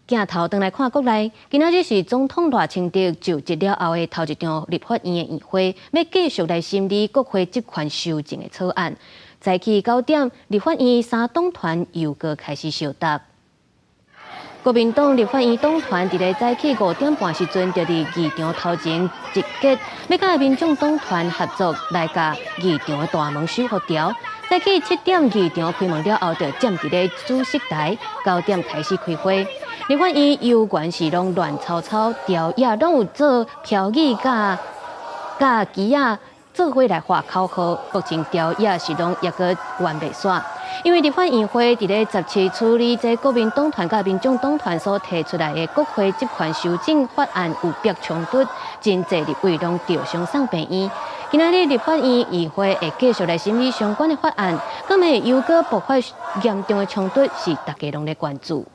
鏡頭轉來看國內，今仔日是總統賴清德就職了後的頭一場立法院的院會，欲繼續來審理國會職權修正的草案。早起9點，立法院三黨團又閣開始相逐。國民黨立法院黨團佇咧早起5點半時陣，就佇議場頭前集結，欲佮民眾黨團合作來共議場的大門守予牢。早起7點議場開門了後，就佔佇咧主席台，9點開始開會。立法院猶原是攏亂糟糟，朝野攏有做標語佮佮旗仔做伙來喊口號，目前朝野是攏猶閣怨袂煞。因為立法院會佇咧17處理這國民黨團佮民眾黨團所提出來的國會職權修正法案有迫衝突，真濟立委攏著傷送病院。今仔日立法院議會會繼續來審理相關的法案，敢會猶閣爆發嚴重的衝突，是大家攏咧關注。